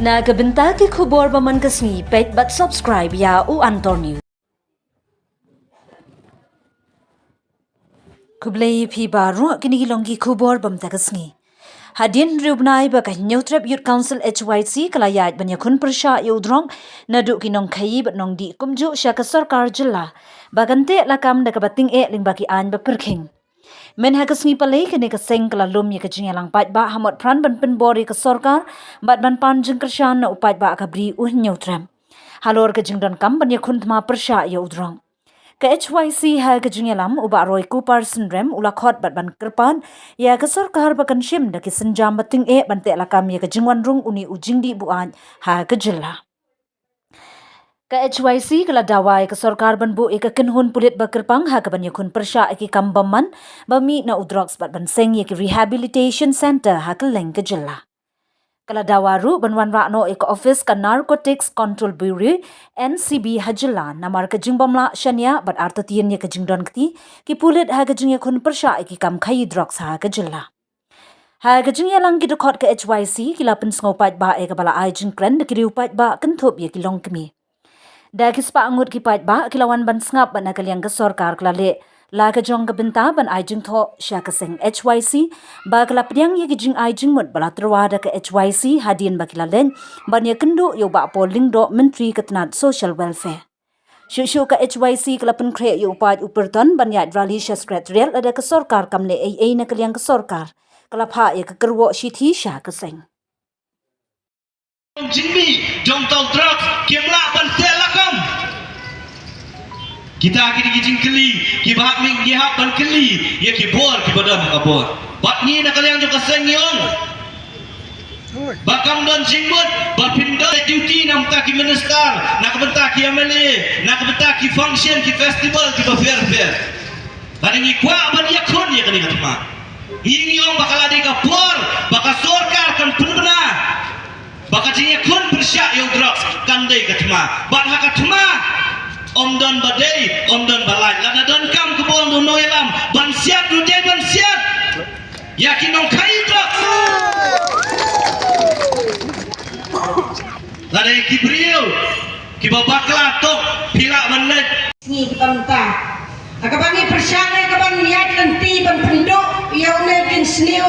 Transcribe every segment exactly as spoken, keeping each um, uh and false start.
Na ka bynta ki khubor ba man ka sngi, peit bad subscribe ïa u Antor News. Khublei phi baroh, kine ki long ki khubor ba mynta ka sngi. Hadien hynriew bnai ba ka Hynñiewtrep Youth Council H Y C ka la ïaid ban ïakhun pyrshah ïa u drok naduh ki nongkhaïi bad nongdih kumjuh sha ka sorkar jylla ba kan teh lakam da kaba tyngeh lyngba ki aiñ ba pyrkhing. Mynha ka sngi Palei kane ka seng ka la lum ïa ka jingïalang paidbah ha mot pran ban pynbor ïa ka sorkar bad ban pan jingkyrshan na u paidbah ka Bri u Hynñiewtrep halor ka jingdonkam ban ïakhun thma pyrshah ïa u drok. Ka H Y C ha ka jingïalam u Bah Roy Cooper Synrem u la khot bad ban kyrpad ïa ka sorkar ba kan shim da ki sienjam ba tyngeh ban teh lakam ïa ka jingwan rung une u jingdih buaid ha ka jylla. Ka H Y C ka la dawa ïa ka sorkar ban buh ïa ka kynhun pulit ba kyrpang ha kaban ïakhun pyrshah ïa ki kam bymman ba mih na u drugs bad ban seng ïa ki rehabilitation centre ha kylleng ka jylla. Ka la dawa ruh ban wanrah noh ïa ka ophis ka Narcotics Control Bureau, N C B, ha jylla namar ka jingbymlah shaniah bad artatien ïa ka jingdonkti ki pulit ha ka jingïakhun pyrshah ïa ki kam khaïi drugs ha ka jylla. Ha ka jingïalang, ki dkhot ka H Y C ki la pynsngew paidbah ïa kaba la ai jingkren da ki riew paidbah kynthup ïa ki longkmie. Da ki spah ngut ki paidbah ki la wan ban sngap bad na ka liang ka sorkar ka la leh la ka jong ka bynta ban ai jingthoh sha ka seng H Y C ba ka la pdiang ïa ki jingai jingmut ba la tyrwa da ka H Y C hadien ba ki la leit ban ïakynduh ïa u Bah Paul Lyngdoh, Myntri ka tnat Social Welfare. Shuh shuh ka H Y C ka la pynkhreh ïa u paid u pyrton ban ïaid rally sha Secretariat lada ka sorkar kam leh ei ei na ka liang ka sorkar. Ka la phah ïa ka kyrwoh shithi sha ka seng. Jingmih jong uta u drugs kim lah ban teh lakam. Kita ki dei ki jingkylli kiba hap ngi hap ban kylli ïa ki bor kiba don ha ka bor. Bad ngi na ka liang jong ka seng ngi ong ba kam don jingmut ba phin don duty na ka bynta ki minister, na ka bynta ki M L A, na ka bynta ki function, ki festival kiba pher pher. Lada ngi kwah ban ïakhun ïa kane ka thma, ngi ngi ong ba ka la dei ka por ba ka sorkar kan pynbna ba ka jingïakhun pyrshah ïa u drugs kan dei ka thma. Bad ha ka thma ym don ba dei, ym don ba lait. Lada donkam ka bor u nongïalam ban siat ruh dei ban siat ïa ki nongkhaïi drugs. Lada ïa ki briew kiba bakla tok phi lah ban leit. Ngi ki bynta ha kaba ngi pyrshang ïa kaban ïaid lynti ban pynduh ïa une u jingsniew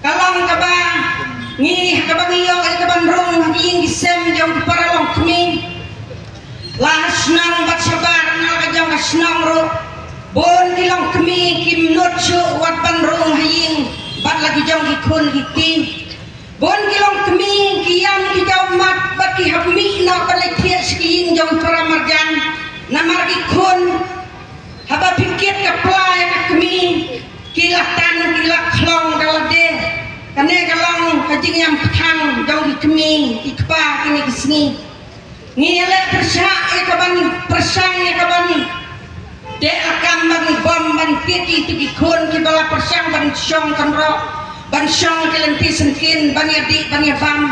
ka long kaba ngi, ha kaba ngi ïoh ïa kaban rung ha ki ïing ki sem jong ki para longkmie. La ha shnong bad shabar na la ka jong ka shnong ruh bun ki longkmie kim nud shuh wat ban rung ha ïing bad la ki jong ki khun ki kti. Bun ki longkmie ki ïam ki jaw mat bad ki hap mih noh ban leit thiah sha ki ïing jong para marjan. Namar ki khun haba phi kit ka pla ïa ka kmie ki la tan ki la khlong da lade. Kane ka long ka jingïam kthang jong ki kmie ki kpa kine ki sngi. Ngi ïaleh pyrshah ïa kaban pyrshang ïa kaban teh lakam ban bom ban titi tu ki khun kiba la pyrshang ban shong kynroh ban shong ki lynti syngkien ban ïadih ban ïabam.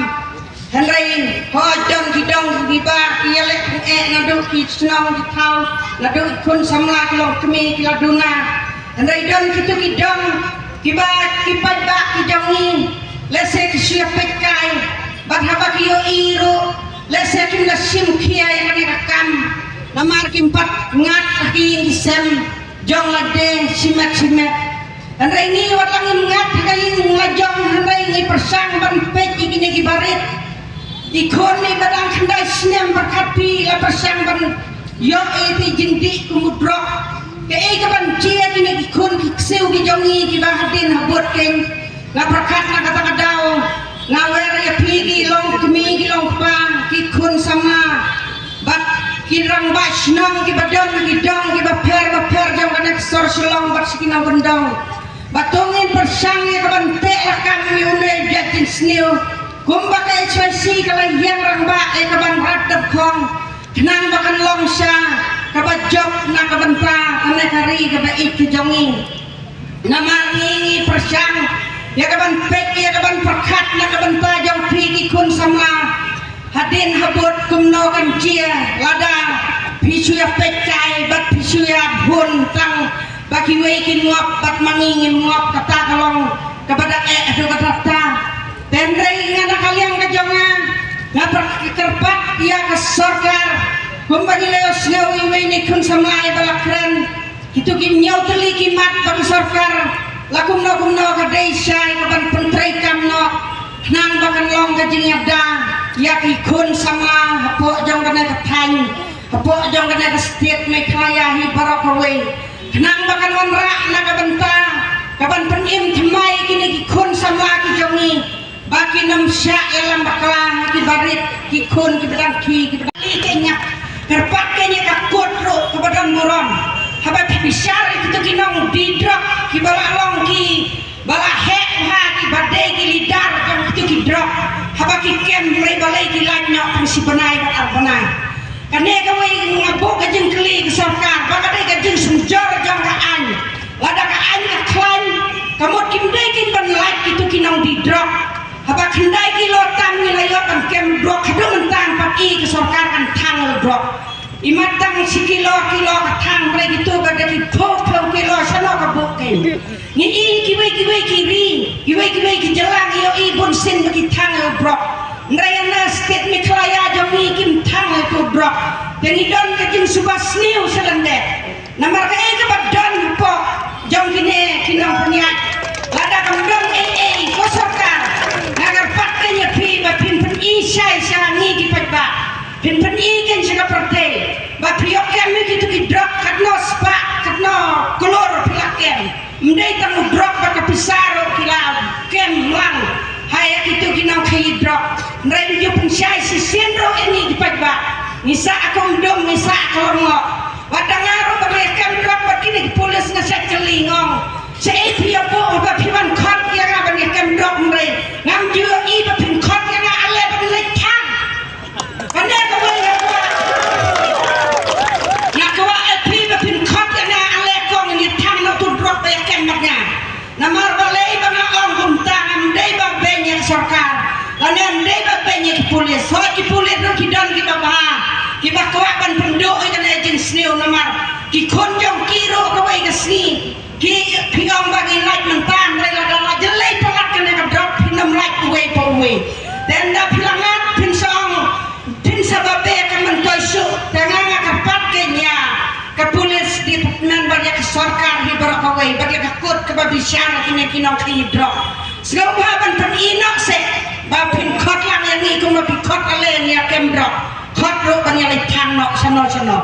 Hynrei hooid don ki dong kiba ki ïaleh pyneh naduh ki shnong ki thaw naduh ki khun samla ki longkmie ki la duna. Hynrei don kitu ki dong kiba ki paidbah ki jong ngi lehse ki shu ïa peit kai bad haba ki ïohi ruh lehse kim da shim khia ïa kane ka kam namar kim pat ngat ha ki ïing ki sem jong lade shimet shimet. Hynrei ngi wat la ngim ngat ha ka ïing la jong hynrei ngi pyrshang ban peit ïa kine ki barit. Ki khun ngi ba dang khyndai snem bad khatphi la pyrshang ban ïoh ïa ki jingdih kum u drok. Kaei kaban jia kine ki khun ki ksiew ki jong ngi kiba hadien habud keiñ. Nga pyrkhat na kata ka daw nga wer ïa phi ki longkmie ki longkpa ki khun samla bad ki rangbah shnong kiba don ki dong kiba pher bapher jong kane ka sor Shillong bad sha ki nongkyndong. Ba to ngin pyrshang ïa kaban teh lakam ïa une u jingsniew kumba ka H Y C ka la ïeng rangbah ïa kaban rat dap khong khnang ba kan long sha kaba jop na ka bynta kane ka ri kaba ïeit ka jong ngi. Namar ngi ngi pyrshang ïa kaban peit ïa kaban pyrkhat na ka bynta jong phi ki khun samla. Hadien habud kumno kan jia lada phi shu ïa peit kai bad phi shu ïa bun tang ba kiwei kin ngop bad ma ngi ngim ngop kata ka long kaba da eh haduh katta. Hynrei nga na ka liang ka jong nga Nga pyrkhat ïa ka sorkar, kumba ngi la ïohsngew iwei na ki khun samla ba la kren, kito ki hynñiew tylli ki mat ba ka sorkar la kumno kumno ka dei shai ka ban pyntreikam noh, khnang ba kan long ka jingïada ïa ki khun samla hapoh jong kane ka thaiñ, hapoh jong kane ka state Meghalaya hi baroh kawei, khnang ba kan wanrah na ka bynta ka ban pynim thymmai kine ki khun samla ki jong ngi, ba kin ym shah ïalam bakla ha ki barit, ki khun, ki badang ki, ki badang ki, kane kyrpad kane ka kot ruh kaba don burom. Haba phi bishar ïa kito ki nongdie drok kiba la long kiba la heh bha, kiba dei ki leader jong kito ki drok, haba ki kem hynrei balei ki lait noh tang shi bnai bad ar bnai. Kane kawei nga buh ka jingkylli ka sorkar ba ka dei ka jingsynjor jong ka aiñ. Lada ka aiñ ka khlaiñ, ka mut kim dei kin ban lait kito ki nongdie drok. Haba khyndai kilo tam ngi la ïoh ban kem drok, haduh mynta pat i ka sorkar kan thang ïa u drok. Imat tang shi kilo, kilo ka thang, hynrei kito ba da ki phew phew kilo shano ka buh kein. Ngi i kiwei kiwei ki ri, kiwei kiwei ki jylla ngi ïohi bunsien ba ki thang ïa u drok. Hynrei na state Meghalaya jong ngi kim thang ïa u drok. Te ngi don ka jingsuba sniew sha lyndet. Namar kaei kaba don hapoh jong kine ki nongpynïaid. Lada kam don ei ei ko sorkar, nga kyrpad kein ïa phi ba phin pyni shai sha ngi ki paidbah. Phin pyni kein sha ka pyrthei ba phi ïoh kem ïa kito ki drok, katno spah, katno klur phi la kem. Ym dei tang u drok bad ka pisa ruh ki la kem lang ha ïa kito ki nongkhaïi drok. Hynrei ym ju pynshai shisien ruh ïa ngi ki paidbah. Ngi sah ha Umdum, ngi sah ha Lyngngoh. Wat da nga ruh ba nga ïa kem drok bad kine ki pulit, nga sa kylli, nga ong, shaei phi ïa buh ba phi wan khot ïa nga ban ïa kem drok, hynrei ngam ju ïohi ba phin khot ïa nga, ale ban leit thang. Kane kawei nga kwah. Nga kwah ïa phi ba phin khot ïa nga, ale kong, ngin ïa thang noh utu u drok ba ïa kem bad nga. Namar balei ba nga ong kumta? Ngam dei ba beiñ ïa ka sorkar, lane ngam dei ba beiñ ïa ki pulit. Hooid, ki pulit ruh ki don kiba bha, kiba kwah ban pynduh ïa kane ka jingsniew, namar ki khun jong ki ruh kawei ka sngi ki, phi ong ba ngi lait mynta, hynrei lada la jyllei palat kane ka drok phin ym lait uwei pa uwei. Te ynda phi la ngat phin sa ong, phin sa babe ka myntoi shuh. Te nga, nga kyrpad kein ïa ka police department bad ïa ka sorkar hi baroh kawei bad ïa ka kot kaba bishar ïa kine ki nongkhaïi drok. Sngewbha ban pyni noh seh ba phin khot lang ïa ngi kumba phi khot ale ïa ngi kem drok. Khot ruh ban ïaleit thang noh shano shano,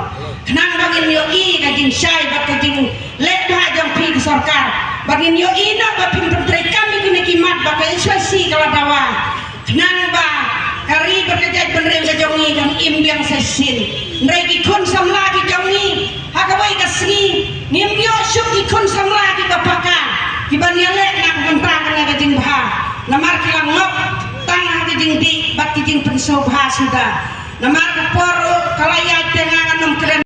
khnang ba ngin ïohi ka jingshai bad ka jingleh bha jong phi ka sorkar. Ba ngin ïohi noh ba phin pyntreikam ïa kine ki mat ba ka S Y C ka la dawa, khnang ba ka ri bad ka jaitbynriew ka jong ngi kan im biang sa shisien. Hynrei ki khun samla ki jong ngi, ha kawei ka sngi ngim ïoh shuh ki khun samla kiba paka, kiban ïaleh na ka bynta kane ka jingbha. Namar ki la ngop tang ha ka jingdih bad ki jingpynsngewbha suda. Namar ka por ruh ka la ïaid, te nga ngan ym kren.